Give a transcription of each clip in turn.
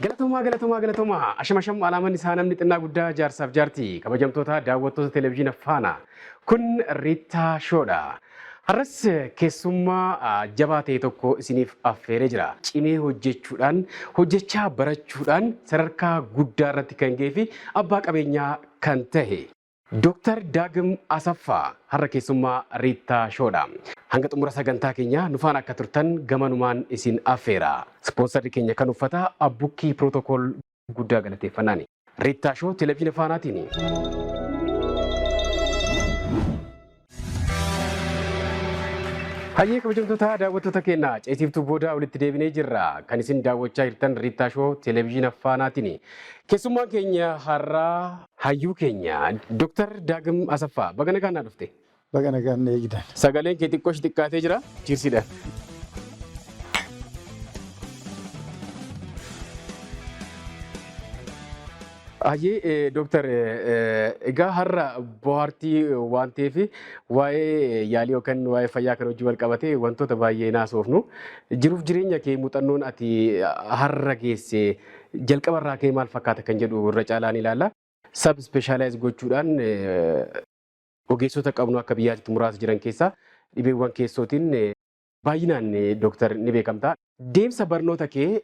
Galatoomaa, galatoomaa, galatoomaa. Asham, asham, alaaman isaa namni xinnaa guddaa, jaarsaaf jaartii, kabajamtoota daawwattoota televezyiina Faana. Kun Riittaa Shoodha. Har'as keessummaa jabaa ta'e tokko isiniif affeeree jira. Cimee hojjechuudhaan, hojjechaa barachuudhaan sadarkaa guddaa irratti kan ga'ee fi abbaa qabeenyaa kan ta'e Dooktar Daagim Asaffaa har'a keessummaa Riittaa Shoodha. Hanga xumura sagantaa keenyaa nu faana akka turtan gamanumaan isin affeera. Ispoonsarri keenya kan uffata Abbukkii Pirootokool guddaa galateeffannaani. Riittaa Shoo televezyiina Faanaatiin. Hayyee, kabajamtoota daawwattoota keenya, ceesiftuu booda walitti deebinee jirra. Kan isin daawwachaa jirtan Riittaa Shoo televezyiina Faanaatiin. Keessummaan keenya har'aa hayyuu keenya Dooktar Daagim Asaffaa, baga nagaan naa dhufte. Baga nagaan eegdan. Sagaleen kee xiqqoo ishee xiqqaatee jira. Cheersiidha. Hayyee dooktar, egaa har'a bohaartii waan ta'eef waa'ee yaalii yookaan waa'ee fayyaa kan hojii wal qabatee wantoota baay'ee naasofnu. Jiruuf jireenya kee, muuxannoon ati har'a geesse jalqaba irraa kee maal fakkaata kan jedhu irra caalaan ilaalla. Sub specialize gochuudhaan ogeessota qabnu akka biyyaatti muraasa jiran keessaa dhibeewwan keessootiin baay'inaan dooktar ni beekamta. Deemsa barnoota kee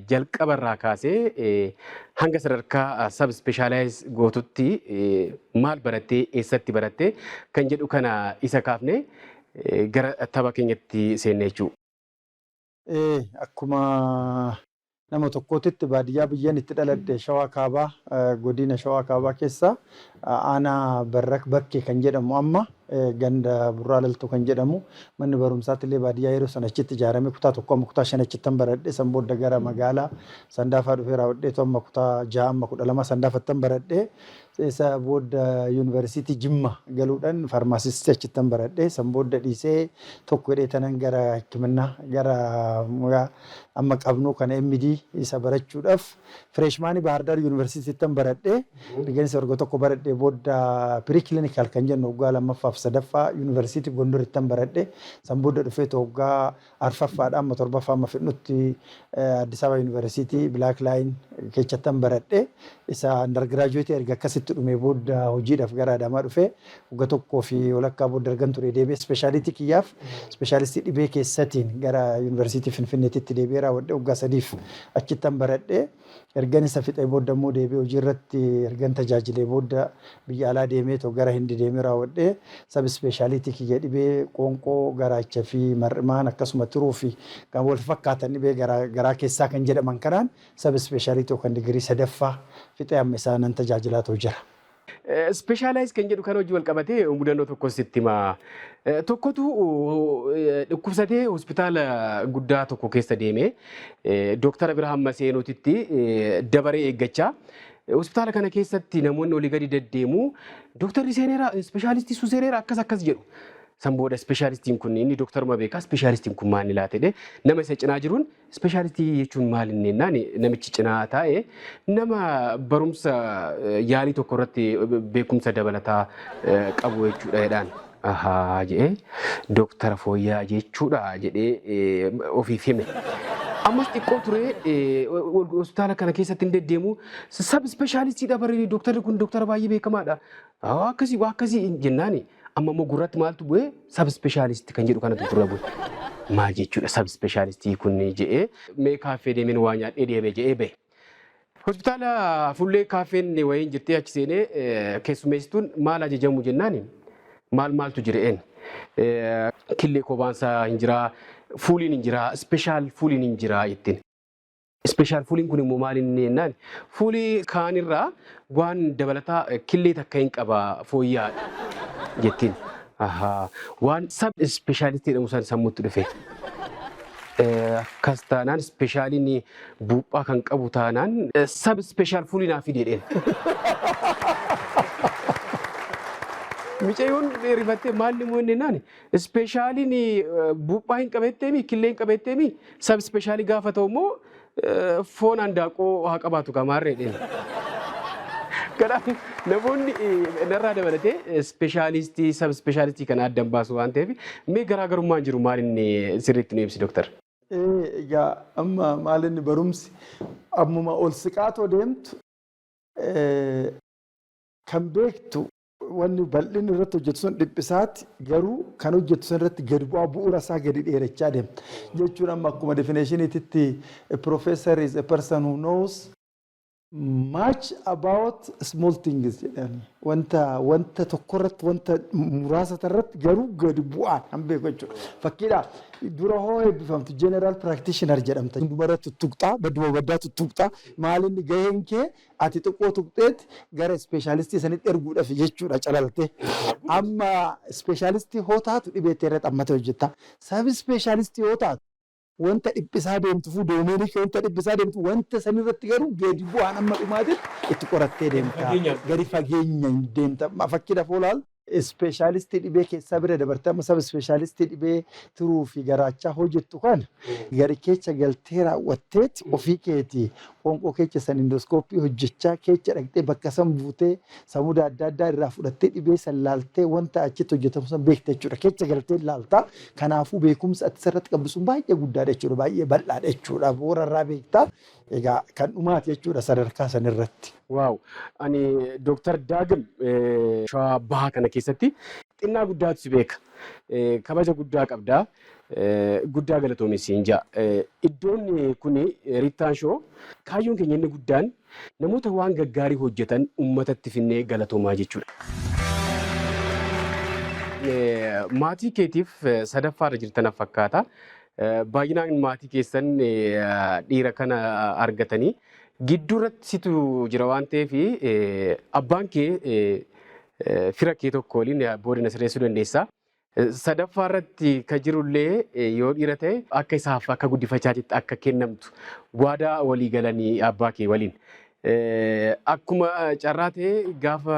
jalqaba irraa kaasee hanga sadarkaa sub specialize gootutti maal barattee, eessatti barattee kan jedhu kana isa kaafne gara tapha keenyatti seenne jechuudha. Akkuma nama tokkootitti baadiyyaa biyyaan itti dhaladhe, Shawaa Kaabaa, godina Shawaa Kaabaa keessa aanaa Barrak Bakkee kan jedhamu, amma ganda Burraa Laltuu kan jedhamu, manni barumsaatti illee baadiyyaa yeroo sana achitti ijaarame, kutaa 1 amma kutaa 5 achittan baradhe. San booda gara magaalaa Sandaafaa dhufee raawwadheetu amma kutaa 6 amma 12 Sandaafattan baradhe. Isa booda Yuunivarsiitii Jimma galuudhaan pharmacistii achittan baradhe. San booda dhiisee tokko hidhee tanan gara hikiminnaa gara amma qabnu kana MD isa barachuudhaaf freshmanii Baahar Yuunivarsiitiittan baradhe. Erga waggaa tokko baradhee booda pre-clinical kan jennu waggaa lammaffaaf sadaffaa Yuunivarsiitii Gondorittan baradhe. San booda dhufee waggaa arfaffaadha amma torbaffaa amma fidhutti Addis Ababa Yuunivarsiitii Black Lion keessattan baradhe. Isa undergraduate erga akkasitti dhumee booda hojiidhaaf gara Adaamaa dhufee waggaa tokkoo fi walakkaa booda ergan ture deebi'ee specialty kiyyaaf specialistii dhibee keessatiin gara Yuunivarsiitii Finfinneetitti deebi'ee raawwadhe, waggaa 3f achittan baradhe. Ergan isa fixee booda immoo deebi'ee hojii irratti ergan tajaajilee booda biyya alaa deemee too gara Hindi deemee raawwadhee sub specialty kiyya dhibee qoonqoo, garaacha fi mar'imaan, akkasuma tiruu fi kan wal fakkaatan dhibee garaa keessaa kan jedhaman kanaan sub specialty yookaan digirii sadaffaa fixee amma isaa nan tajaajilaa too jira. Specialize kan jedhu kan hojii wal qabatee mudannoo tokko sitti himaa. Tokkotu dhukkubsatee hospitaala guddaa tokko keessa deemee dooktara bira hamma seenuutitti dabaree eeggachaa, hospitaala kana keessatti namoonni olii gadi deddeemu, dooktarri seeneera, specialistii sun seeneera, akkas akkas jedhu. San booda specialistiin kun, inni dooktaruma beekaa, specialistiin kun maal laata jedhee nama isa cinaa jiruun, specialistii jechuun maal inni jennaan, namichi cinaa taa'e nama barumsa yaalii tokko irratti beekumsa dabalataa qabu jechuudha jedhaan. Ahaa jedhee, dooktara fooyyaa jechuudha jedhee ofiif hime. Ammas xiqqoo ture hospitaala kana keessatti hin deddeemu, sub specialistiidha bari, dooktarri kun dooktara baay'ee beekamaadha. Akkasii waa akkasii jennaani amma immoo gurratti maaltu bu'ee? Sub specialistii kan jedhu kanatu gurra bu'e. Maal jechuudha sub specialistii kun jedhee, mee kaaffee deemeen waa nyaadhee deeme jedhee bahe. Hospitaala fuullee kaaffeen wayiin jirtee achi seenee keessummeessituun maal ajajamu jennaani, maal maaltu jireen? Killee kobaansaa hin jiraa, fuuliin hin jiraa, special fuuliin hin jiraa jettiin. Special fuuliin kun immoo maal inni jennaan, fuulii kaanirraa waan dabalataa killee takka hin qaba, fooyya'aadha jettiin. Ahaa, waan sub specialistii jedhamu san sammuutti dhufe. Akkas taanaan specialiin buuphaa kan qabu taanaan sub special fuulii naa fidi jedheen. Mucayyoon rifattee maal immoo inni jennaan, specialiin buuphaa hin qabetteemi, killee hin qabetteemi, sub specialii gaafa ta'u immoo foon handaaqoo haa qabaatu kamaarree jedheen. Kanaaf namoonni narraa dabalatee specialistii, sub specialistii kana addan baasu waan ta'eef, mee garaagarummaan jiru maal inni sirriitti nu ibsi, dooktar. Egaa amma maal inni barumsi ammuma ol siqaatoo deemtu kan beektu wanni bal'inni irratti hojjetu sun dhiphisaati, garuu kan hojjetu sun irratti gadi bu'aa, bu'uura isaa gadi dheerachaa deemta. Jechuun amma akkuma definitionitti, a professor is a person who knows much about small things jedhani. Wanta tokko irratti, wanta muraasa irratti garuu gadi bu'aan kan beeku jechuudha. Fakkiidhaaf, dura hoo eebbifamtu general practitioner jedhamta. Hunduma irratti tuttuqxaa, badduma baddaa tuttuqxaa. Maalinni gaheen kee ati xiqqoo tuqxeetti gara specialistii sanitti erguudhaaf jechuudha calaltee. Amma specialistii hoo taatu dhibeettee irratti ammate hojjetta. Sub specialistii hoo taatu wanta dhiphisaa deemtu fu domainii kee wanta dhiphisaa deemtu wanta sanirratti garuu gadi bu'aan amma dhumaatitti itti qorattee deemta. Gadi fageenya deemta. Fakkiidhaaf yoo ilaalu, specialistii dhibee keessaa bira dabartee amma sub specialistii dhibee tiruu fi garaachaa hojjettu kana gari keessa galtee raawwatteeti ofii keetii qoonqoo keessa san endoscopy hojjechaa keessa dhaqxee bakka san buutee samuuda adda addaa irraa fudhattee dhibee san laaltee wanta achitti hojjetamu san beekte jechuudha. Keessa galtee laaltaa. Kanaafuu beekumsa ati sirratti qabdu sun baay'ee guddaadha jechuudha. Baay'ee bal'aadha jechuudha. Bu'uura irraa beektaa. Egaa kan dhumaati jechuudha sadarkaa san irratti. Wow! Ani Dooktar Daagim Shawaa Bahaa kana keessatti xinnaa guddaatu si beeka. Kabaja guddaa qabdaa. Guddaa galatoomi siin ja'a. Iddoon kuni Riittaan Show, kaayyoon keenya inni guddaan namoota waan gaggaarii hojjetan uummatatti finnee galatoomaa jechuudha. Maatii keetiif sadaffaarra jirtan fakkaata. Baay'inaan maatii keessan dhiira kana argatanii gidduu irratti situ jira waan ta'eef, abbaan kee fira kee tokko waliin booda na sirreessuu dandeessa. Sadaffaa irratti kan jirullee yoo dhiira ta'e akka isaaf akka guddifachaatitti akka kennamtu waadaa walii galanii abbaa kee waliin. Akkuma carraa ta'e gaafa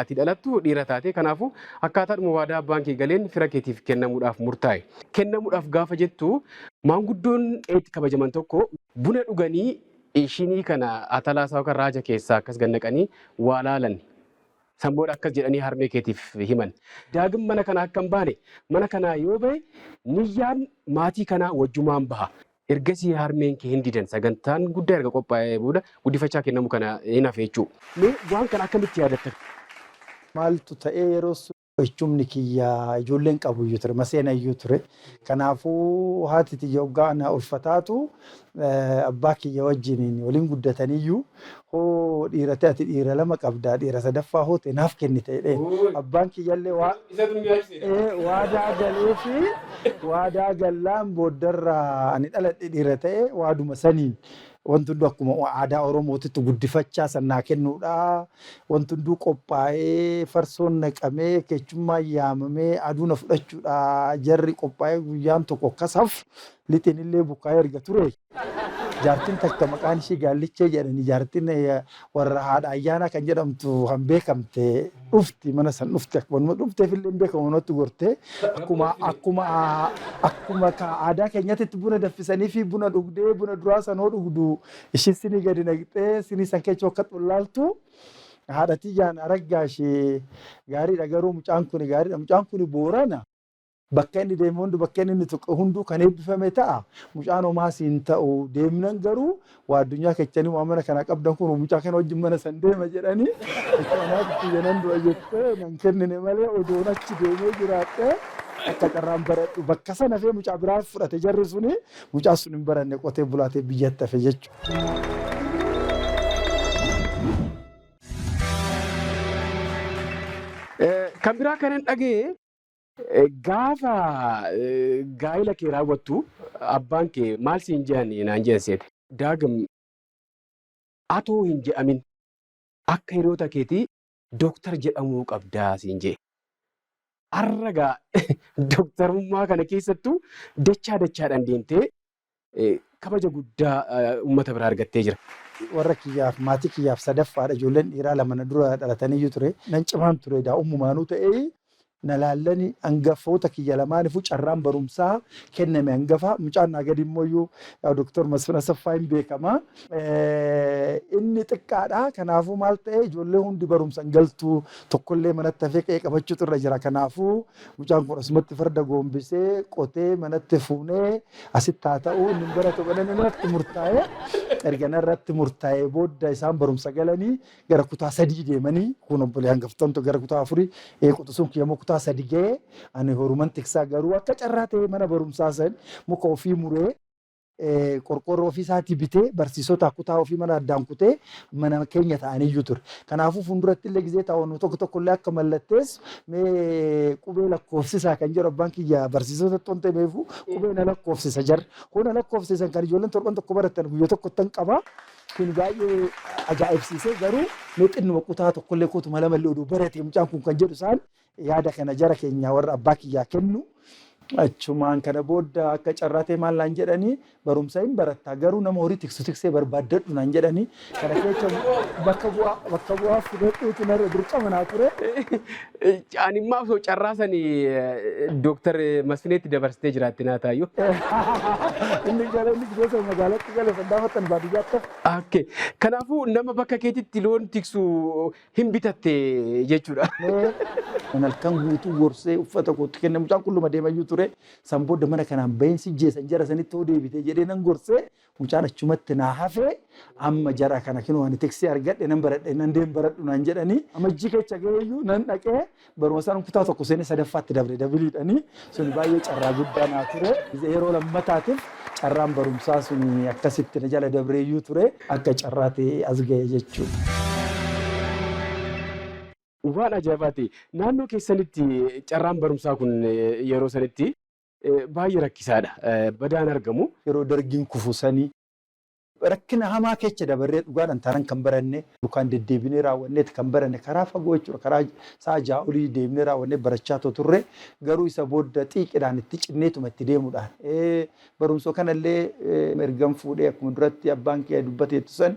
ati dhalattu dhiira taate, kanaafuu akkaataadhuma waadaa abbaan kee galeen fira keetiif kennamuudhaaf murtaa'e. Kennamuudhaaf gaafa jettu, maanguddoon qe'eetti kabajaman tokko buna dhuganii shinii kana atalaasaa yookaan raaja keessaa akkas gannaqanii waa laalan. San booda akkas jedhanii harmee keetiif himan. "Daagim mana kana akka hin baane, mana kanaa yoo bahe niyyaan maatii kanaa wajjumaan baha." Ergasii harmeen kee hin didan, sagantaan guddaa erga qophaa'ee booda guddifachaa kennamu kana hin hafe jechuudha. Mee waan kana akkamitti yaadatta? Maaltu ta'ee, yeroo echumni kiyya ijoolleen qabu iyyuu ture, maseena iyyuu ture. Kanaafuu haati tiyya hoggaa ana ulfataatu abbaa kiyya wajjiniin waliin guddataniyyuu, "Hoo dhiira ta'e, ati dhiira lama qabdaa, dhiira sadaffaa hoo ta'e naaf kennite," jedheen. Abbaan kiyyallee waadaa galee fi waadaa gallaan booddarraa ani dhaladhe dhiira ta'e. Waaduma saniin wanti hunduu akkuma aadaa Oromootitti guddifachaa sannaa kennuudha. Wanti hunduu qophaa'ee, farsoon naqamee, keechummaan yaamamee, aduu na fudhachuudha. Jarri qophaa'ee guyyaan tokko akkas lixiin illee bukkaa'ee erga ture. Jaartiin takka maqaan ishii Gaallichee jedhani, jaartiin warra haadha ayyaanaa kan jedhamtu kan beekamte dhufti, mana san dhufti. Akkuma dhufteef illee hin beekamu, manatti gortee akkuma aadaa keenyatti buna danfisanii fi buna dhugdee, buna duraa san hoo dhugdu ishii sinii gadi naqxee sinii san keessa akka xullaaltu, haadha tiyyaan, "Araggaa ishee gaariidha, garuu mucaan kun gaariidha, mucaan kun Boorana. Bakka inni deemu hundu, bakka inni tuqe hunduu kan eebbifame ta'a. Mucaan homaa siin ta'u deemnan, garuu waa addunyaa kechanii waa mana kana qabdan kun mucaa kana wajjin mana san deema," jedhanii, "Kanaaf nan du'a," jettee nan kennine malee odoon achi deemee jiraadhee akka carraan baradhu bakka sana fee mucaa biraa fudhate jarri suni. Mucaa sun hin baranne, qotee bulaatee biyyatti hafe jechuudha. Kan biraa kanan dhaga'e, gaafa gaa'ela kee raawwattu abbaan kee maal siin jedhan naan jedhan seete. "Daagim atoo hin je'amin akka hiriyoota keetii dooktar jedhamuu qabdaa," siin jedhe. Har'a gaa dooktarummaa kana keessattuu dachaa dachaadhaan deemtee kabaja guddaa uummata biraa argattee jira. Warra kiyyaaf, maatii kiyyaaf sadaffaadha. Ijoolleen dhiiraa lama na dura dhalataniyyuu ture. Nan cimaan ture, daa'ummumaanuu ta'ee. Na laallani hangafoota kiyya lamaaniifuu carraan barumsaa kenname hangafa. Mucaan naa gadi immoo iyyuu Dooktar Masfin Asaffaa hin beekama. Inni xiqqaadha. Kanaafuu maal ta'e, ijoollee hundi barumsa hin galtu, tokkollee manatti hafee qe'ee qabachuutu irra jira. Kanaafuu mucaan kun asumatti farda goombisee qotee manatti fuunee asitti haa ta'u, inni baratu godhanii irratti murtaa'e. Erga irratti murtaa'ee booda isaan barumsa galanii gara kutaa 3 deemanii, kun obbolee hangaftoontu gara kutaa 4, quxisuun kiyya immoo kutaa 3 ga'ee, ani horuman tiksaa. Garuu akka carraa ta'ee mana barumsaa san muka ofii muree, qorqoorroo ofii isaatii bitee, barsiisota kutaa ofii mana addaan kutee mana keenya ta'aniyyuu ture. Kanaafuu fuulduratti illee gizee taa'u tokko tokko illee akka mallatteessu, mee qubee lakkoofsisaa kan jedhu abbaan kiyya barsiisota xonte beeku qubee na lakkoofsisa jarri. Kun na lakkoofsisan kan ijoolleen torban tokko baratan guyyaa tokko tan qaba. Kun baay'ee ajaa'ibsiisee, garuu mee xinnuma kutaa tokkollee kutuma lamallee oduu barate mucaan kun kan jedhu isaan yaada kana jara keenya warra abbaa kiyyaa kennu. Achumaan kana booda akka carraa ta'e maal naan jedhanii, barumsa hin barattaa, garuu nama horii tiksu tiksee barbaaddadhu naan jedhanii. Kana keessa bakka bu'aa fudhadhuutu narra dirqama naa ture. Ani immoo osoo carraa sanii Dooktar Masfineetti dabarsitee jiraatte naa taayyuu. Inni gala, inni gosa magaalatti gale sandaafattan baadiyyaatti. Okay. Kanaafuu nama bakka keetitti loon tiksu hin bitatte jechuudha. Kan halkan guutuu gorsee uffata kootti kenne, mucaan qulluma deemayyuu ture. San booda mana kanaan bahinsi jeesan jara sanitti hoo deebite jedhee nan gorsee, mucaan achumatti naa hafee. Amma jara kana kinoo ani tiksee argadhe, nan baradhe, nan deem, baradhu naan jedhanii. Amajjii keessa gaheeyyuu nan dhaqee baruma isaan kutaa 1 seenee sadaffaatti dabre dabiliidhanii. Sun baay'ee carraa guddaa naa ture. Yeroo lammataatiif carraan barumsaa sun akkasitti na jala dabreeyyuu ture, akka carraa ta'ee as ga'e jechuudha. Waan ajaa'ibaati. Naannoo keessanitti carraan barumsaa kun yeroo sanitti baay'ee rakkisaadha. Badaan argamu. Yeroo dargiin kufu sanii rakkina hamaa keessa dabarree dhugaadhaan taanaan kan baranne, yookaan deddeebinee raawwanneeti kan baranne, karaa fagoo jechuudha, karaa sa'a 6 olii deemnee raawwannee barachaa turre. Garuu isa booda xiiqidhaan itti cinneetuma itti deemuudhaan barumsa kanallee ergan fuudhee, akkuma duratti abbaan kee dubbateettu san,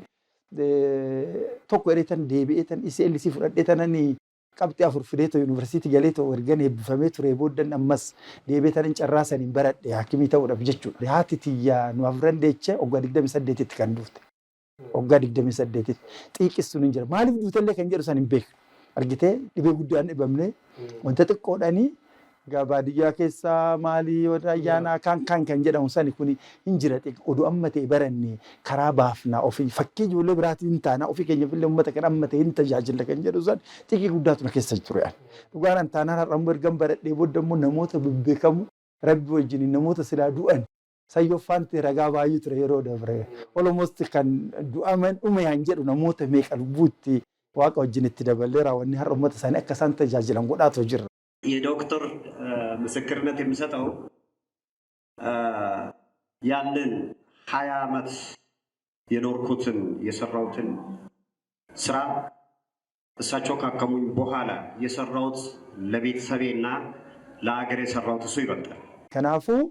tokko jedhee deebi'ee tan ECLC fudhadhee tananii qabxii 4 fidee ta'u yuunivarsiitii galee ta'u, ergan eebbifamee ture booddan ammas deebi'ee tanan carraa saniin baradhe hakimii ta'uudhaaf jechuudha. Haati tiyyaa nu afran deeche waggaa 28tti kan duute. Waggaa 28tti. Xiiqissuun hin jira. Maaliif duutellee kan jedhu san hin beeknu. Argitee, dhibee guddaan dhibamne, wanta xiqqoodhanii egaa baadiyyaa keessaa maalii warra ayyaanaa kaan kaan kan jedhamu sani kun hin jira. Oduu amma ta'e baranne karaa baafna, ofii fakkii ijoollee biraatiin hin taana, ofii keenyaaf illee uummata kan amma ta'e hin tajaajilla kan jedhu san xiiqii guddaatu na keessa ture. Dhugaan an taanaan har'a immoo ergan baradhee booda immoo namoota bebbeekamu rabbi wajjin namoota silaa du'an sayyoffaan ragaa baay'ee ture yeroo dabre. Almost kan du'aman dhume han jedhu namoota meeqa lubbuutti waaqa wajjin itti daballee raawwanni har'a uummata isaanii akka isaan tajaajilan godhaatu jirra. የዶክተር ምስክርነት የምሰጠው ያንን 20 ዓመት የኖርኩትን የሰራሁትን ስራ እሳቸው ካከሙኝ በኋላ የሰራሁት ለቤተሰቤና ለሀገር የሰራሁት እሱ ይበልጣል። Kanaafuu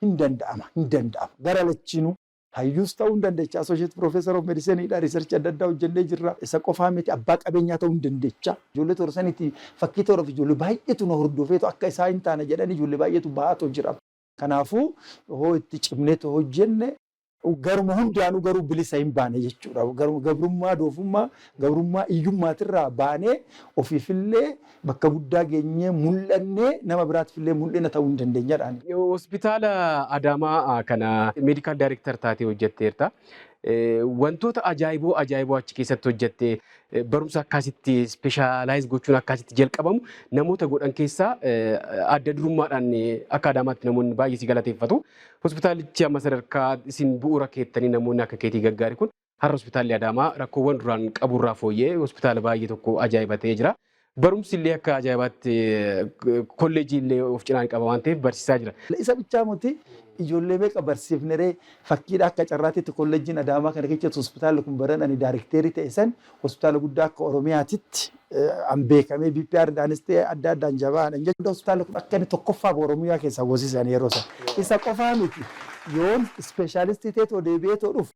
hin danda'ama, hin danda'ama. Gara lachiinuu hayyuus ta'uu hin dandeecha. Associate Professor of Medicine research adda addaa hojjennee jirra. Isa qofaa miti, abbaa qabeenyaa ta'uu hin dandeecha. Ijoollee toora sanitti fakkii toora fi ijoollee baay'eetu na hordofeetu akka isaa hin taane jedhanii ijoollee baay'eetu bahaatoo jira. Kanaafuu hoo itti cimneetu hojjenne garuma hundaanuu garuu bilisa hin baane jechuudha. Garuma gabrummaa doofummaa, gabrummaa iyyummaatirraa baanee ofiifillee bakka guddaa geenyee mul'annee nama biraatifillee mul'ina ta'uu hin dandeenyadhaan. Hospitaala Adaamaa kana medical director taatee hojjetteerta. Wantoota ajaa'iboo ajaa'iboo achi keessatti hojjette, barumsa akkasitti specialize gochuun akkasitti jalqabamu namoota godhan keessaa adda durummaadhaan akka Adaamaatti namoonni baay'ee si galateeffatu. Hospitaalichi amma sadarkaa isin bu'uura keettanii namoonni akka keetii gaggaari kun har'a hospitaalli Adaamaa rakkoowwan duraan qaburraa fooyya'ee hospitaala baay'ee tokko ajaa'ibatee jira. Barumsi illee akka ajaa'ibaatti kolleejii illee of cinaa qaba waan ta'eef barsiisaa jira. Isa bichaa miti, ijoollee meeqa barsiifneree fakkiidha. Akka carraatitti kolleejjiin Adaamaa kana keessatti hospitaalli kun baran ani daarekteerii ta'e san hospitaala guddaa akka Oromiyaatitti an beekamee BPR dhaanis ta'e adda addaan jabaadha jechuudha. Hospitaalli kun akka inni tokkoffaa Oromiyaa keessaa goosisan yeroo sana. Isa qofaa miti, yoon ispeeshaalistii ta'e deebi'ee dhufu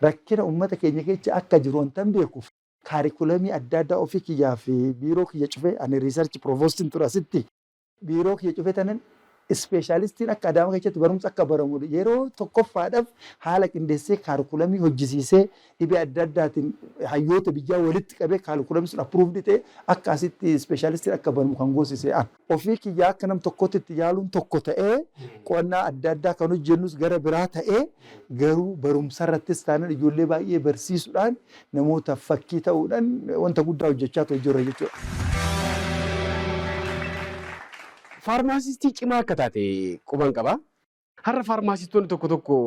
rakkina uummata keenya keessa akka jiru wantan beekuuf kaarikulamii adda addaa ofii kiyyaa fi biiroo kiyya cufee, ani research provostiin ture asitti. Biiroo kiyya cufee tanan specialistiin akka Adaama keessatti barumsa akka baramu yeroo tokkoffaadhaaf haala qindeessee, curriculumii hojjisiisee, dhibee adda addaatiin hayyoota biyyaa walitti qabee, curriculumii sun approved ta'e akka asitti specialistiin akka baramu kan goosise an. Ofii kiyyaa akka nam tokkotti itti yaaluun tokko ta'ee, qo'annaa adda addaa kan hojjennus gara biraa ta'ee, garuu barumsa irrattis taanaan ijoollee baay'ee barsiisuudhaan, namoota fakkii ta'uudhaan wanta guddaa hojjechaa jirra jechuudha. Faarmaasistii cimaa akka taate quban qaba. Har'a faarmaasistoonni tokko tokko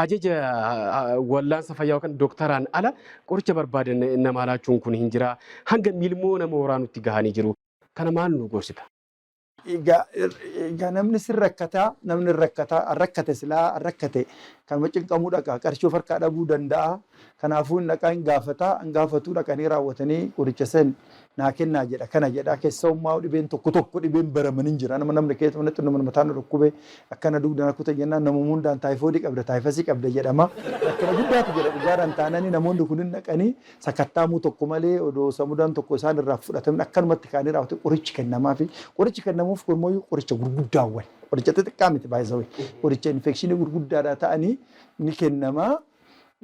ajaja wallaansa fayyaa yookaan dooktaraan ala qoricha barbaadan nama laachuun kun hin jira. Hanga milmoo nama waraanutti gahanii jiru. Kana maal nu gorsita? Egaa namni sin rakkataa, namni rakkataa rakkate silaa rakkate kanuma cinqamuu dhaqa, qarshii of harkaa dhabuu danda'a. Kanaafuu hin dhaqaa, hin gaafataa, hin gaafatuu dhaqanii raawwatanii qoricha san naa kennaa jedha, kana jedha. Keessummaa dhibeen tokko tokko dhibeen baramanii jira. Nama namni keessa manatti nama mataan dhukkube, akkana dugdaan kuta jennaan, nama hundaan taayifoodii qabda, taayifasii qabda jedhama. Rakkina guddaatu jira dhugaadhaan taananii. Namoonni kunin dhaqanii sakattaamuu tokko malee, odoo samudaan tokko isaan irraa fudhatamin, akkanumatti kaanii raawwate qorichi kennamaa fi qorichi kennamuuf kun immoo qoricha gurguddaawwan, qoricha xixiqqaa miti baay'isawee, qoricha infectionii gurguddaadha ta'anii ni kennamaa.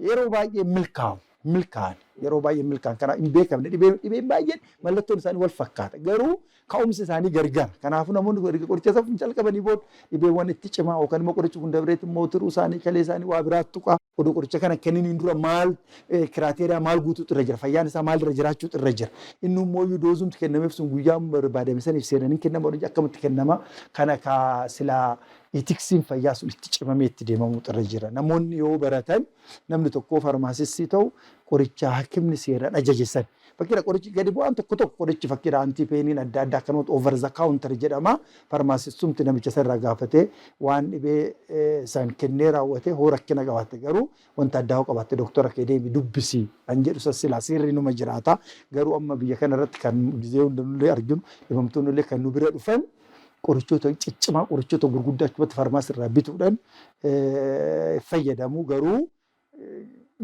Yeroo baay'ee milkaa'u, milkaa'an, yeroo baay'ee milkaa'an. Kana hin beekamne, dhibeen baay'een mallattoon isaanii wal fakkaata, garuu ka'umsi isaanii gargar. Kanaafuu namoonni kun erga qoricha isa calqabanii booda dhibeewwan itti cimaa yookaan immoo qorichi kun dabreetti immoo tiruu isaanii, kalee isaanii waa biraatti tuqa. Odoo qoricha kana kenniniin dura maal criteria maal guutuutu irra jira? Fayyaan isaa maal irra jiraachuutu irra jira? Inni immoo doozumti kennameef sun guyyaa barbaadame saniif seenanii kennama, akkamitti kennama? Kana ka silaa ethicsiin fayyaa sun itti cimamee itti deemamuutu irra jira. Namoonni yoo baratan, namni tokko faarmaasistii ta'u, qoricha hakimni seeraan ajaje san. Fakkiidha, qorichi gadi bu'aan tokko tokko, qorichi fakkiidha antipainiin adda addaa akkanumatti over the counter jedhama. Faarmaasistumti namicha sanirraa gaafatee waan dhibee san kennee raawwatee, hoo rakkina qabaatte garuu, wanta addaa hoo qabaatte, doktora kee deemi dubbisi kan jedhu silaa seerri numa jiraata. Garuu amma biyya kana irratti kan gizee hundallee arginu, dhibamtoonni illee kan nu bira dhufan, qorichoota ciccimaa, qorichoota gurguddaa achumatti faarmaasii irraa bituudhaan fayyadamu, garuu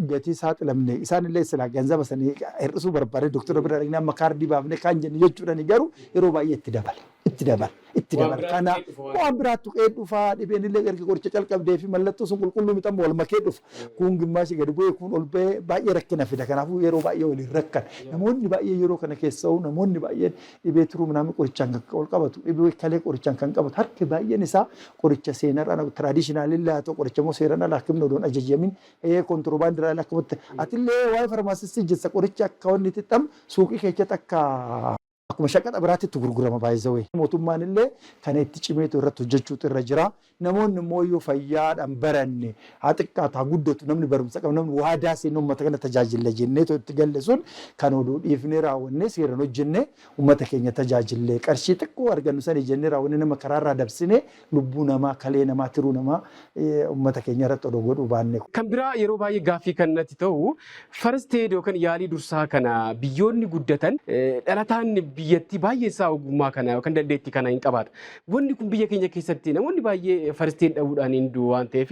gatii saaxilamne isaan illee silaa ganzaba sanii hir'isuu barbaade, doktora bira dhaqnee amma kaardii baafne kan jennu jechuudhaan, garuu yeroo baay'ee itti dabala, itti dabala, itti dabala. Kana waan biraatti tuqee dhufa. Dhibeen illee erga qoricha calqabdee fi mallattoo sun qulqulluu miti, amma wal makee dhufa. Kun gimmaashii gadi bu'ee, kun ol ba'ee baay'ee rakkina fida. Kanaafuu yeroo baay'ee waliin rakkan namoonni baay'ee yeroo kana keessa, namoonni baay'een dhibee tiruu minaamin qorichaan kan ol qabatu, dhibee kalee qorichaan kan qabatu, harki baay'een isaa qoricha seenarraan traditionalillee haa ta'u, qoricha immoo seeraan ala hakimni odoon ajajamin kontiroobaandiirraa akkamatti atillee waa'ee faarmaasistii jessa, qoricha akka wanni itti xamu suuqii keessatti akka akkuma shaqaxa biraatti itti gurgurama baay'isawee. Mootummaan illee kana itti cimeetu irratti hojjechuutu irra jira. Namoonni immoo yoo fayyaadhaan baranne, haa xiqqaatu haa guddatu, namni barumsa qabu, namni waadaa seenne uummata kana tajaajilla jennee itti galle sun kan oduu dhiifnee raawwannee seeraan hojjennee uummata keenya tajaajillee, qarshii xiqqoo argannu sanii jennee raawwannee nama karaarraa dabsine, lubbuu namaa, kalee namaa, tiruu namaa uummata keenya irratti odoo godhuu baanne. Kan biraa yeroo baay'ee gaaffii kan natti ta'u, first aid yookaan yaalii dursaa kana biyyoonni guddatan dhalataan biyyattii baay'een isaa ogummaa kana yookaan dandeettii kana hin qabaata. Wanni kun biyya keenya keessatti namoonni baay'ee first aid dhabuudhaan hin du'u waan ta'eef,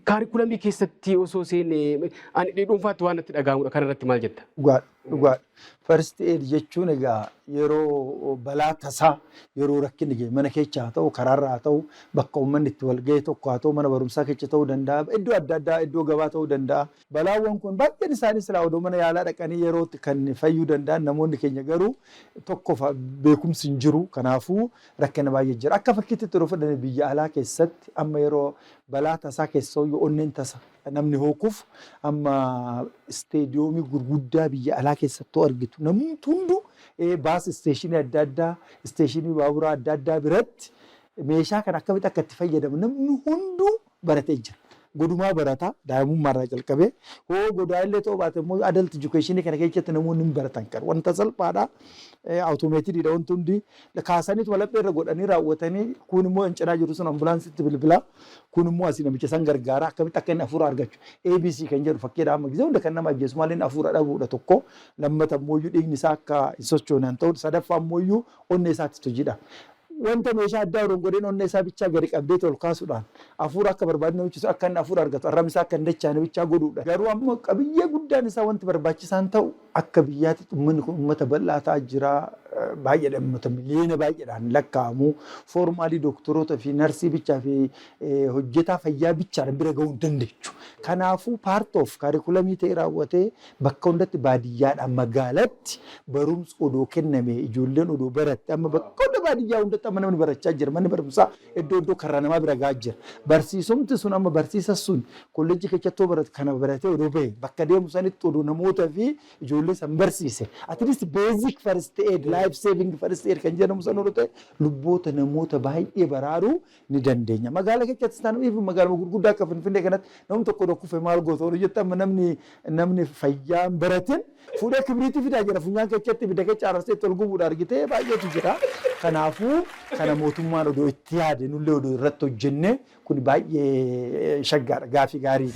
curriculumii keessatti osoo seenne ani dhuunfaatti waan natti dhaga'amudha. Kana irratti maal jetta? Dhugaadha. Dhugaadha. First aid jechuun egaa yeroo balaa tasaa, yeroo rakkinni gahe, mana keessa haa ta'u, karaarra haa ta'u, bakka uummanni itti wal gahe tokko haa ta'u, mana barumsaa keessa ta'uu danda'a, iddoo adda addaa, iddoo gabaa ta'uu danda'a. Balaawwan kun baay'een isaanii silaa odoo mana yaalaa dhaqanii yerootti kan fayyuu danda'an, namoonni keenya garuu tokko beekumsi hin jiru. Kanaafuu rakkina baay'ee jira. Akka fakkiitti yeroo fudhanne, biyya alaa keessatti amma yeroo balaa tasaa keessa yoo onneen tasa namni hookuuf, amma isteediyoomii gurguddaa biyya alaa keessattuu argitu, namni hunduu bus stationii adda addaa, stationii baaburaa adda addaa biratti meeshaa kana akkamitti akka itti fayyadamu namni hunduu baratee jira. Godumaa barataa daa'imummaarraa jalqabee, hoo godaa illee ta'uu baate immoo adult education kana keessatti namoonni hin baratan. Kan wanta salphaadha. Automatediidha wanti hundi, kaasaniitu laphee irra godhanii raawwatanii, kun immoo cinaa jiru sun ambulaansitti bilbila, kun immoo asii namicha san gargaara akkamitti akka inni hafuura argachu. ABC kan jedhu fakkeedha. Amma gisee hunda kan nama ajjeesu maal? Inni hafuura dhabuudha tokko, lammata immoo dhiigni isaa akka hin sochoone hin ta'u, sadaffaa immoo onnee isaatti hojiidha. Wanta meeshaa addaa odoo hin godhin onnee isaa bichaa gadi qabdee ol kaasuudhaan hafuura akka barbaadu namichi sun akka inni hafuura argatu, arrabni isaa akka hin dachaane bichaa godhuudha. Garuu ammoo qabiyyee guddaan isaa wanti barbaachisaan ta'u Akka biyyaatti uummanni kun uummata bal'aa ta'aa jira. Baay'eedha, uummata miliyoona baay'eedhaan lakkaa'amu. Formally doktoroota fi narsii bichaa fi hojjetaa fayyaa bichaadhaan bira gahuu hin dandeechu. Kanaafuu part of curriculum ta'e raawwatee bakka hundatti, baadiyyaadhaan magaalatti barumsi odoo kenname, ijoolleen odoo baratte. Amma bakka hunda, baadiyyaa hundatti amma namni barachaa jira. Manni barumsaa iddoo iddoo karra namaa bira gahaa jira. Barsiisumti sun amma barsiisa sun kolleejjii keessatti barate kana baratee odoo bahe, bakka deemu sanitti odoo namoota fi ijoollee san barsiise. At least basic first aid, life saving first aid kan jedhamu san odoo ta'e, lubboota namoota baay'ee baraaruu ni dandeenya. Magaalaa keessattis taanaan, even magaaluma gurguddaa akka Finfinnee kanatti namni tokko odoo kufe maal goota odoo jette, amma namni fayyaa hin baratin fuudhee kibriitii fidaa jira, funyaan keessatti ibidda keessa ararsee ol gubuudha argitee baay'eetu jira. Kanaafuu kana mootummaan odoo itti yaade, nullee odoo irratti hojjenne, kun baay'ee shaggaadha, gaafii gaarii.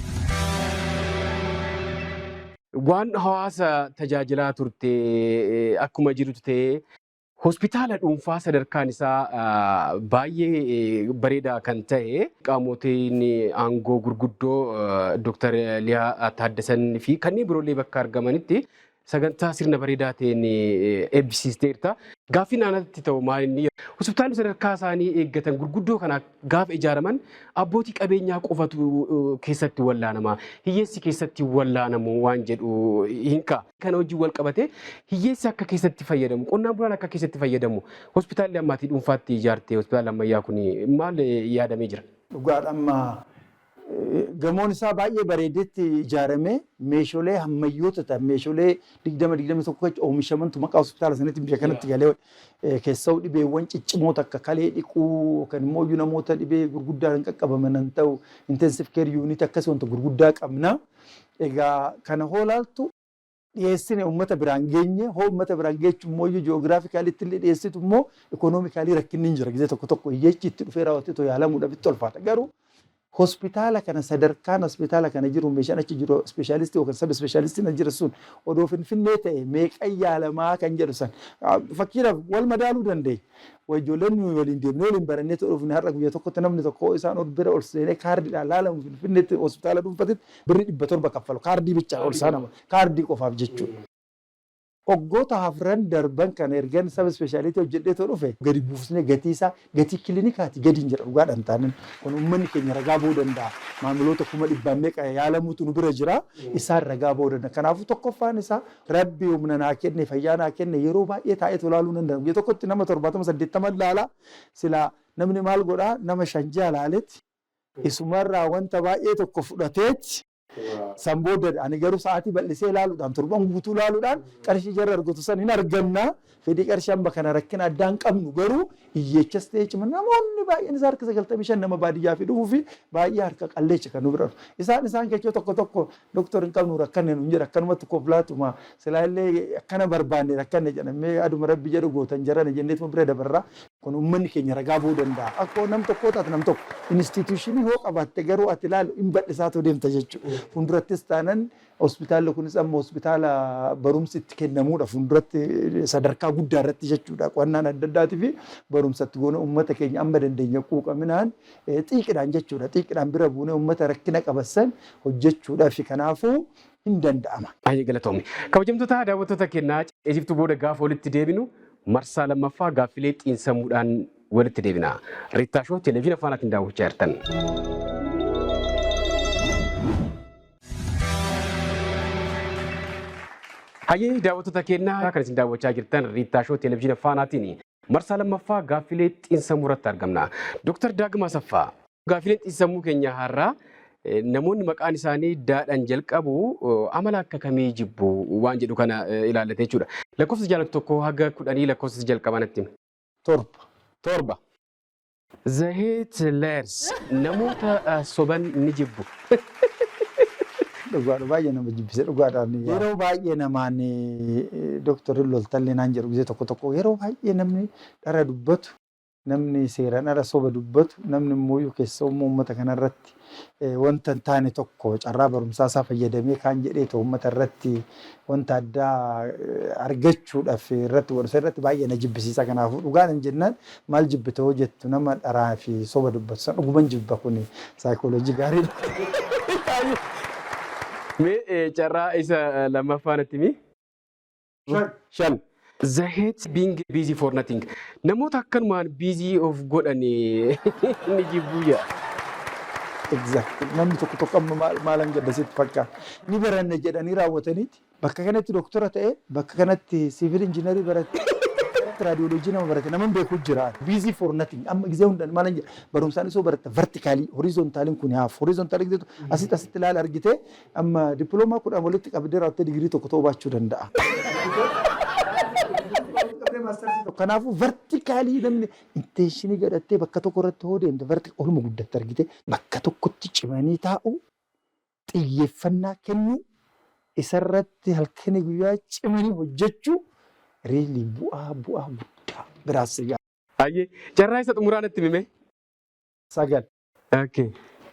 Waan hawaasa tajaajilaa turte akkuma jirutu ta'ee, hospitaala dhuunfaa sadarkaan isaa baay'ee bareedaa kan ta'e, qaamotiin aangoo gurguddoo Dr. Liyaa Taaddasan fi kanneen biroollee bakka argamanitti sagantaa sirna bareedaa ta'een eebbisiisteerta. Gaaffiin aanatti ta'u maal inni, hospitaalli sadarkaa isaanii eeggatan gurguddoo kana gaafa ijaaraman abbootii qabeenyaa qofatu keessatti wallaanama. Hiyyeessi keessatti wallaanamu waan jedhu hin ka'a. Kana wajjin wal qabate, hiyyeessi akka keessatti fayyadamu, qonnaan bulaan akka keessatti fayyadamu, hospitaalli ammaatii dhuunfaatti ijaarte, hospitaalli ammayyaa kun maal yaadamee jira? Dhugaadha, amma gamoon isaa baay'ee bareedetti ijaarame, meeshaalee ammayyoota ta'an, meeshaalee 2021 keessa oomishamantu maqaa hospitaala sanitti biyya kanatti galee, keessa'u dhibeewwan ciccimoo akka kalee dhiquu yookaan immoo namoota dhibee gurguddaan qaqqabaman ta'u, intensive care unit akkasii wanta gurguddaa qabna. Egaa kana hoo laaltu, dhiyeessine uummata biraan geenye, hoo uummata biraan geechu immoo geographically illee dhiyeessitu immoo economically rakkinni hin jira. Gizee tokko tokko hiyyeechi itti dhufee raawwatee too yaalamuudhaaf itti ulfaata. Garuu hospitaala kana, sadarkaan hospitaala kana jiru, meeshaan achi jiru, specialist yookaan sub specialistiin achi jiru sun odoo Finfinnee ta'e meeqan yaalamaa kan jedhu san fakkiidhaaf wal madaaluu dandeenya. Ijoolleen nuyi waliin deemnee waliin barannee dhufne, har'a guyyaa tokkotti namni tokko isaan ol bira ol seenee kaardiidhaan laalamu Finfinneetti hospitaala dhuunfatetti birrii 700 kaffalu, kaardii bichaa ol saanama, kaardii qofaaf jechuudha. Waggoota 4 darban kana ergan sub specialty hojjedhee too dhufe, gadi buufnee gatii isaa gatii kilinikaati gadi hin jedha, dhugaadhaan taanan kun uummanni keenya ragaa ba'uu danda'a. Maamiloota 100,000 meeqa yaalamuutu nu bira jira, isaan ragaa ba'uu danda'a. Kanaafuu tokkoffaan isaa, Rabbi humna naa kenne, fayyaa naa kenne, yeroo baay'ee taa'ee ilaaluu nan danda'a. Guyyaa tokkotti nama 70 80 ilaala. Silaa namni maal godhaa, nama shan ja'a laaletti isumarraa wanta baay'ee tokko fudhateetti san booda. Ani garuu sa'aatii bal'isee ilaaluudhaan, torban guutuu ilaaluudhaan qarshii jarra argatu san hin arganna. Fedhii qarshii amma kana rakkina addaa hin qabnu, garuu hiyyeechas ta'ee cima namoonni baay'een isaa harka 95 nama baadiyyaa fi dhufuu fi baay'ee harka qalleecha kan nu bira dhufu. Isaan keessoo tokko tokko "Doktor, hin qabnu, rakkanne" nuun jedha. Akkanumatti koflaatuma, "Silaa illee akkana barbaanne, rakkanne" jedhamee, "Aduma Rabbi jedhu gootan jarana" jenneetuma bira dabarra. Kun uummanni keenya ragaa ba'uu danda'a. Akkoo nam tokkoo taate, nam tokko institution hoo qabaatte garuu ati ilaalu hin bal'isaatoo deemta jechuudha. Fuuldurattis taanan hospitaalli kunis amma hospitaala barumsi itti kennamuudha fuulduratti sadarkaa guddaa irratti jechuudha. Qo'annaan adda addaatii fi barumsa itti goone, uummata keenya amma dandeenya quuqaminaan xiiqidhaan jechuudha. Xiiqidhaan bira buunee uummata rakkina qabasan hojjechuudhaaf, kanaafuu hin danda'ama. Baay'ee galatoomi. Kabajamtoota daawwattoota keenyaa, Ejiptuu booda gaafa walitti deebinu marsaa lammaffaa gaaffilee xiinsammuudhaan walitti deebina. Riittaa Shoo televezyiina Faanaatiin daawwachaa jirtan. Hayyee, daawwattoota keenyaa, kan isin daawwachaa jirtan Riittaa Shoo televezyiina Faanaatiin. Marsaa lammaffaa gaaffilee xiinsammuu irratti argamna. Dooktar Daagim Asaffaa, gaaffileen xiinsammuu keenya har'aa namoonni maqaan isaanii daadhaan jalqabu amala akka kamii jibbu waan jedhu kana ilaallate jechuudha. Lakkoofsa jaalatu 1 haga 10 lakkoofsa jalqabaa natti himi. 7. 7. The hate liars, namoota soban ni jibbu. Dhugaadha, baay'ee nama jibbise dhugaadhaan. Yeroo baay'ee namaan "Dooktarri loltallee" naan jedhu. Gizee tokko tokko yeroo baay'ee namni dhara dubbatu, namni seeraan ala soba dubbatu, namni immoo keessa uummata kanarratti wanta hin taane tokko carraa barumsaa isaa fayyadamee kaan jedhee uummata irratti wanta addaa argachuudhaaf irratti godhu irratti baay'ee na jibbisiisa. Kanaafuu dhugaan jennaan maal jibbite hoo jettu, nama dharaa fi soba dubbatu san dhuguman jibba, kuni saayikooloojii gaariidha. Mee carraa isa lammaffaa natti himi. 5. The hate being busy for nothing. Namoota akkanumaan busy of godhan ni jibbuu jedha. Exactly. Namni tokko tokko amma maalan jedha sitti fakkaata. Ni baranne jedhanii raawwataniiti. Bakka kanatti doktora ta'ee, bakka kanatti civil engineerii barate, radiology nama barate, nama beeku jira. Busy for nothing. Amma gizee hundaan maalan jedha. Barumsaan isoo baratta vertically, horizontaliin kun hafu. Horizontally gizeetu asitti ilaala argitee amma dippiloomaa 10 walitti qabdee raawwattee digirii tokko ta'uu baachuu danda'a. Kanaafuu vertically namni intention godhattee bakka tokko irratti hoo deemte oluma guddatte argite bakka tokkotti cimanii taa'u, xiyyeeffannaa kennuu, isarratti halkanii guyyaa cimanii hojjechuu really bu'aa guddaa biraas gaa. Hayyee, carraa isa xumuraa natti himi. 9. Okay.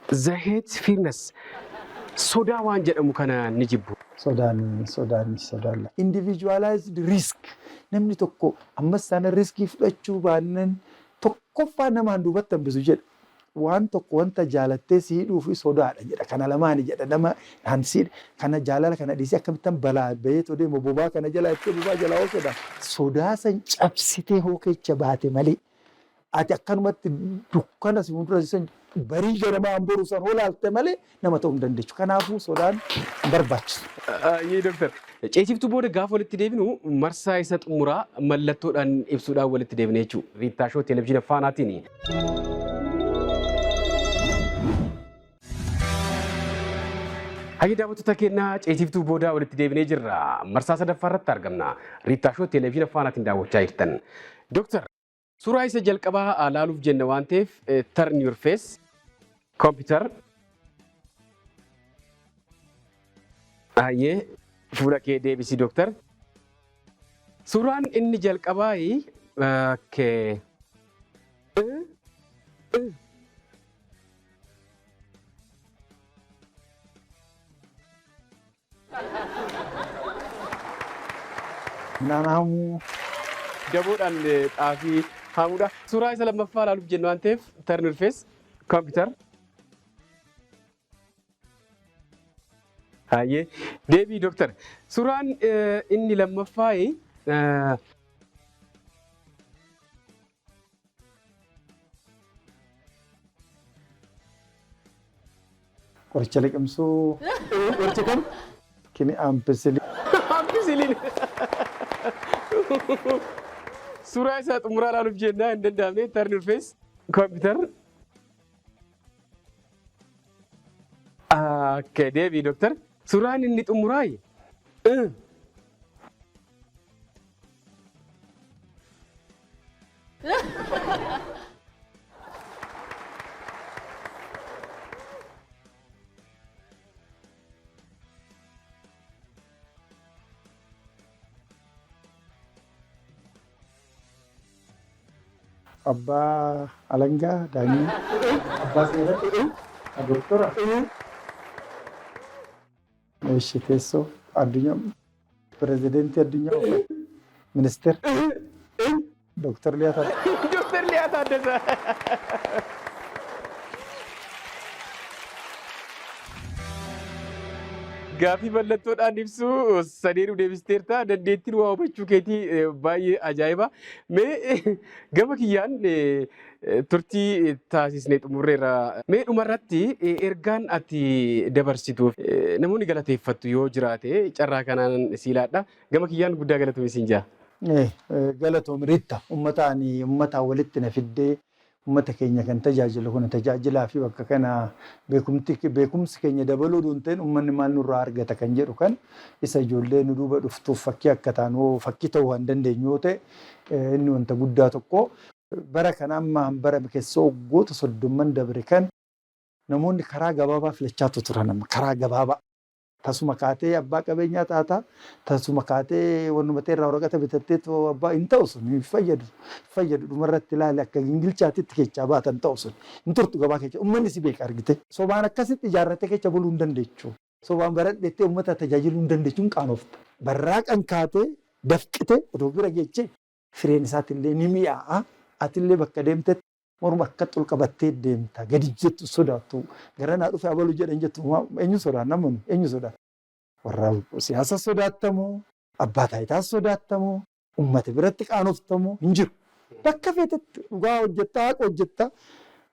The hate fearness. Sodaa waan jedhamu kana ni jibbu. Sodaan. Individualized risk. Namni tokko ammas sana riskii fudhachuu baannaan tokkoffaa namaan duubatti hambisu jedha. Waan tokko wanta jaalattee si hidhuu fi sodaadha jedha. Kana lamaani jedha, nama hansiidha. Kana jaalala kana dhiisee akkamittan balaa baheetoo deema, bobaa kana jala jettee bobaa jalaa hoo sodaa. Sodaa san cabsitee hoo keessa baate malee. Ati akkanumatti dukkana si fuuldura san barii ganamaa boru san hoo laalte malee nama ta'uu hin dandeechu. Kanaafuu sodaan hin barbaachisu. Yee doktar. Ceesiftuu booda gaafa walitti deebinu marsaa isa xumuraa mallattoodhaan ibsuudhaan walitti deebine jechuudha. Riittaa Shoo Televezyiina Faanaatiin. Hayyee daawwattoota keenyaa, ceesiftuu booda walitti deebinee jirra. Marsaa sadaffaa irratti argamna. Riittaa Shoo Televezyiina Faanaatiin daawwachaa jirtan. Doktar, suuraa isa jalqabaa laaluuf jenna waan ta'eef, turn your face, computer. Hayyee, fuula kee deebisi, doktar. Suuraan inni jalqabaa, okay. Midhaan haamuu. Daboodhaan xaafii haamuudha. Suuraa isa lammaffaa ilaaluuf jenna waan ta'eef, turn your face, computer. Hayyee, deebii doktar. Suuraan inni lammaffaa Qoricha liqimsuu. Qoricha kam? Kini ampicillin. Ampicillin. Suuraa isaa xumuraa ilaaluuf jennaa hin danda'amne, turn your face, computer. Okay, deebii doktar. Suuraan inni xumuraa Abbaa alangaa, daanyii. Abbaa seeraa. Doktora. Eeshi, teessoo addunyaa, pirezidentii addunyaa, ministeera. Dooktar Liyaa Taaddasaa. Dooktar Liyaa Taaddasaa. Gaaffii mallattoodhaan ibsuu sadeenuu deebisteerta. Dandeettiin waa hubachuu keetii baay'ee ajaa'iba. Mee gama kiyyaan turtii taasisnee xumurreerra. Mee dhumarratti ergaan ati dabarsituuf namoonni galateeffattu yoo jiraate carraa kanaan si laadha. Gama kiyyaan guddaa galatoomi siin jaa. Galatoom Riitta, uummataan uummataan walitti na fiddee uummata keenya kan tajaajilu kana tajaajilaa fi bakka kana beekumsi keenya dabaluu hin ta'in uummanni maal nurraa argata kan jedhu kan isa ijoollee nu duuba dhuftuuf fakkii akka taanu fakkii ta'uu waan dandeenyu yoo ta'e inni wanta guddaa tokko. Bara kana amma bara keessa waggoota 30n dabre kan namoonni karaa gabaabaa filachaatu turan, amma karaa gabaabaa. Tasuma kaatee abbaa qabeenyaa taataa, tasuma kaatee wannuma ta'e irraa waraqata bitattee abbaa hin ta'u, sun hin fayyadu. Fayyadu dhumarratti ilaali, akka gingilchaatitti keechaa baatan ta'u, sun hin turtu gabaa keessa, uummanni si beeka argite. Sobaan akkasitti ijaarratee keessa buluu hin dandeechu. Sobaan baradhettee uummata tajaajiluu hin dandeechu, hin qaanofta. Barraaqan kaatee dafqite otoo bira geechee fireen isaatillee ni mi'aa'a. Atillee bakka deemtetti morma akka ol qabattee deemta, gadi jettu sodaattu, gara naa dhufe abalu jedhan jettu. Eenyu sodaan namni, eenyu sodaan? Warra siyaasa sodaattamoo? Abbaa taayitaas sodaattamoo, uummata biratti qaanoftamoo hin jiru. Bakka feetetti dhugaa hojjettaa, haqa hojjettaa,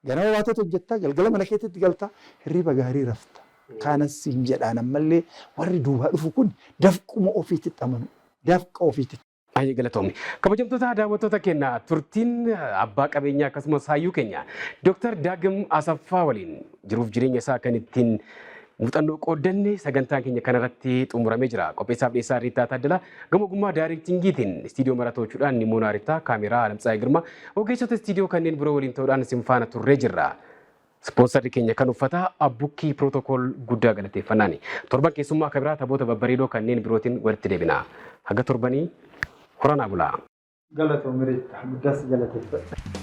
ganama baatota hojjettaa, galgala mana keetitti galtaa, hirriba gaarii rafta. Kanas siin jedhaan ammallee warri duubaa dhufu kun dafquma ofiititti amanu. Dafqa ofiititti. Baay'ee galatoomi. Kabajamtoota daawwattoota keenya, turtiin abbaa qabeenyaa akkasumas hayyuu keenya Dooktar Daagim Asaffaa waliin jiruuf jireenya isaa kan ittiin muuxannoo qooddanne sagantaan keenya kanarratti xumuramee jira. Qopheessaaf dhiyeessaa Riittaa Taaddalaa, gama ogummaa directingiitiin istiidiyoo mara to'achuudhaan Nimoonaa Riittaa, kaameraa Alamtsaayii Girmaa, ogeessota istiidiyoo kanneen biroo waliin ta'uudhaan isin faana turree jirra. Sponsorri keenya kan uffataa Abbukkii Pirootokool guddaa galateeffannaani. Torban keessummaa akka biraa taphoota babbareedoo kanneen birootiin walitti deebina. Haga torbanii horanaa bulaa. Galatoomi Riittaa, guddaas galateeffadha.